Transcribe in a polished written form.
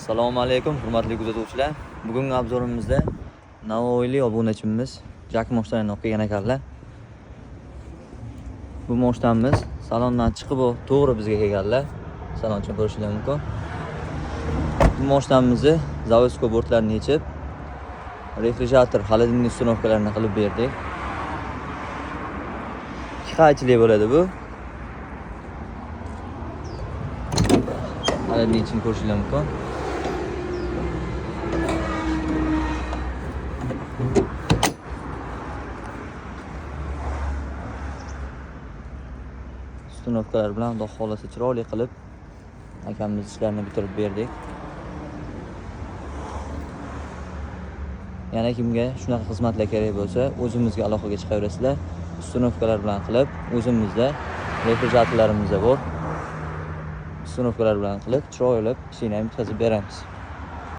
Assalomu alaykum, hurmatli kuzatuvchilar. Bugungi obzorimizda Navoiylik obunachimiz Jak moshinani olib kelgan ekanlar. Bu moshinamiz salondan chiqib to'g'ri bizga kelganlar. Saloncha ko'rishingiz mumkin. Bu moshinamizni заводской bortlarini yechib, refrigerator, холодильник установкalarini qilib berdik. Ikki qaychilik bo'ladi bu. Холодильник ichini ko'rishingiz mumkin. Установkalar bilan xudo xohlasa chiroyli qilib akamiz ishlarini bitirib berdik. Yana kimga shunaqa xizmatlar kerak bo'lsa, o'zimizga aloqaga chiqaverasizlar. Установkalar bilan qilib, o'zimizda refrigeratorlarimiz bor. Установkalar bilan qilib, chiroyli ishini ham bitkazib beramiz.